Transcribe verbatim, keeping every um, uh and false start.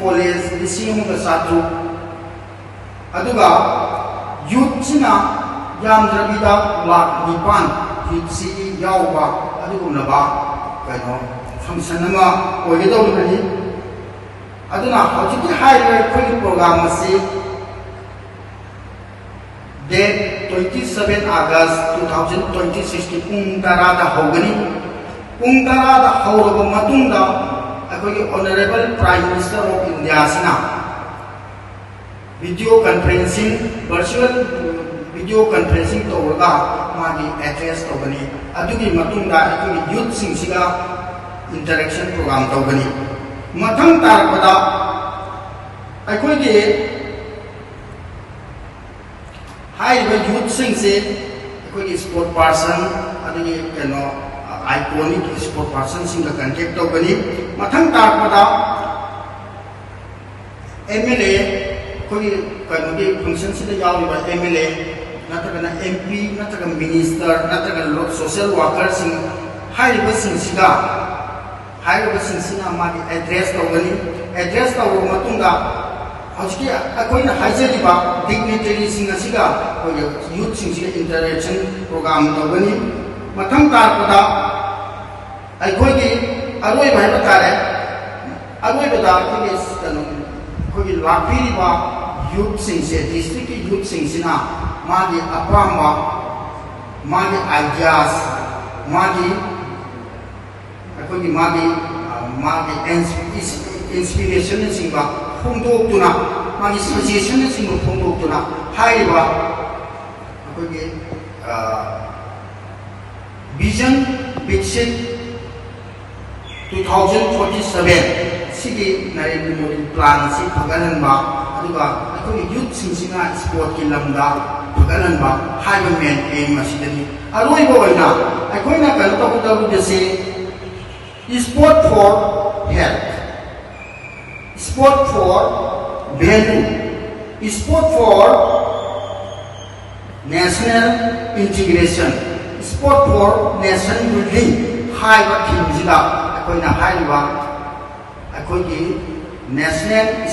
College ꯂꯤꯁꯤꯡ ꯑꯃꯒ ꯆꯥꯇ꯭ꯔꯨꯛ, ꯑꯗꯨꯒ ꯌꯨꯠꯁꯤꯅ ꯌꯥꯝꯗ꯭ꯔꯕꯤꯗ ꯂꯥꯈ ꯅꯤꯄꯥꯟ ꯌꯨꯠꯁꯤ ꯌꯥꯎꯕ ꯑꯗꯨꯒꯨꯝꯂꯕ ꯀꯩꯅꯣ ꯐꯪꯁꯟ ꯑꯃ ꯑꯣꯏꯒꯗꯧꯔꯤꯕꯅꯤ꯫ ꯑꯗꯨꯅ ꯍꯧꯖꯤꯛꯀꯤ ꯍꯥꯏꯔꯤꯕ ꯑꯩꯈꯣꯏꯒꯤ ꯄ꯭ꯔꯣꯒ꯭ꯔꯥꯝ ꯑꯁꯤ date twenty seven August two thousand twenty sixꯀꯤ ꯄꯨꯡ ꯇꯔꯥꯗ ꯍꯧꯒꯅꯤ꯫ ꯄꯨꯡ ꯇꯔꯥꯗ ꯍꯧꯔꯕ ꯃꯇꯨꯡꯗ ꯑꯩꯈꯣꯏꯒꯤ Honourable Prime Minister of Indiaꯁꯤꯅ video conferencing, virtual video conferencing ꯇꯧꯔꯒ ꯃꯥꯒꯤ address ꯇꯧꯒꯅꯤ꯫ ꯑꯗꯨꯒꯤ ꯃꯇꯨꯡꯗ ꯑꯩꯈꯣꯏꯒꯤ ꯌꯨꯠꯁꯤꯡꯁꯤꯒ interaction program ꯇꯧꯒꯅꯤ꯫ ꯃꯊꯪ ꯇꯥꯔꯛꯄꯗ ꯑꯩꯈꯣꯏꯒꯤ ꯍꯥꯏꯔꯤꯕ ꯌꯨꯠꯁꯤꯡꯁꯦ ꯑꯩꯈꯣꯏꯒꯤ sport person, ꯑꯗꯒꯤ ꯀꯩꯅꯣ, iconic sport personꯁꯤꯡꯒ contact ꯇꯧꯒꯅꯤ꯫ ꯃꯊꯪ ꯇꯥꯔꯛꯄꯗ MLA, ꯑꯩꯈꯣꯏꯒꯤ ꯀꯩꯅꯣꯒꯤ functionꯁꯤꯗ ꯌꯥꯎꯔꯤꯕ MLA ꯅꯠꯇ꯭ꯔꯒꯅ MP ꯅꯠꯇ꯭ꯔꯒ minister ꯅꯠꯇ꯭ꯔꯒ social workerꯁꯤꯡ, ꯍꯥꯏꯔꯤꯕꯁꯤꯡꯁꯤꯒ ꯍꯥꯏꯔꯤꯕꯁꯤꯡꯁꯤꯅ ꯃꯥꯒꯤ address ꯇꯧꯒꯅꯤ꯫ Address ꯇꯧꯔꯕ ꯃꯇꯨꯡꯗ ꯍꯧꯖꯤꯛꯀꯤ ꯑꯩꯈꯣꯏꯅ ꯍꯥꯏꯖꯔꯤꯕ dignitaryꯁꯤꯡ ꯑꯁꯤꯒ ꯑꯩꯈꯣꯏꯒꯤ ꯌꯨꯠꯁꯤꯡꯁꯤꯒ interaction program ꯇꯧꯒꯅꯤ꯫ ꯃꯊꯪ ꯇꯥꯔꯛꯄꯗ ꯑꯩꯈꯣꯏꯒꯤ ꯑꯔꯣꯏꯕ ꯍꯥꯏꯕ ꯇꯥꯔꯦ, ꯑꯔꯣꯏꯕꯗ ꯑꯩꯈꯣꯏꯒꯤ ꯀꯩꯅꯣ, ꯑꯩꯈꯣꯏꯒꯤ ꯂꯥꯛꯄꯤꯔꯤꯕ ꯌꯨꯠꯁꯤꯡꯁꯦ, districtꯀꯤ ꯌꯨꯠꯁꯤꯡꯁꯤꯅ ꯃꯥꯒꯤ ꯑꯄꯥꯝꯕ, ꯃꯥꯒꯤ ideas, ꯃꯥꯒꯤ ꯑꯩꯈꯣꯏꯒꯤ ꯃꯥꯒꯤ, ꯑ, ꯃꯥꯒꯤ inspirationꯅꯆꯤꯡꯕ ꯐꯣꯡꯗꯣꯛꯇꯨꯅ, ꯃꯥꯒꯤ suggestionꯅꯆꯤꯡꯕ ꯐꯣꯡꯗꯣꯛꯇꯨꯅ ꯍꯥꯏꯔꯤꯕ ꯑꯩꯈꯣꯏꯒꯤ, ꯑ, Vision Viksit two thousand forty seven ꯁꯤꯒꯤ ꯅꯔꯦꯟꯗ꯭ꯔ ꯃꯣꯗꯤ plan ꯑꯁꯤ ꯐꯒꯠꯍꯟꯕ, ꯑꯗꯨꯒ ꯑꯩꯈꯣꯏꯒꯤ ꯌꯨꯠꯁꯤꯡꯁꯤꯅ sportꯀꯤ ꯂꯝꯗ ꯐꯒꯠꯍꯟꯕ ꯍꯥꯏꯕ main aim ꯑꯁꯤꯗꯅꯤ꯫ ꯑꯔꯣꯏꯕ ꯑꯣꯏꯅ ꯑꯩꯈꯣꯏꯅ ꯀꯩꯅꯣ ꯇꯧꯒꯗꯧꯔꯤꯕꯁꯤ sport for health, sport for value, sport for national integration, sport for nation building ꯍꯥꯏꯕ themeꯁꯤꯗ ꯑꯩꯈꯣꯏꯅ ꯍꯥꯏꯔꯤꯕ ꯑꯩꯈꯣꯏꯒꯤ National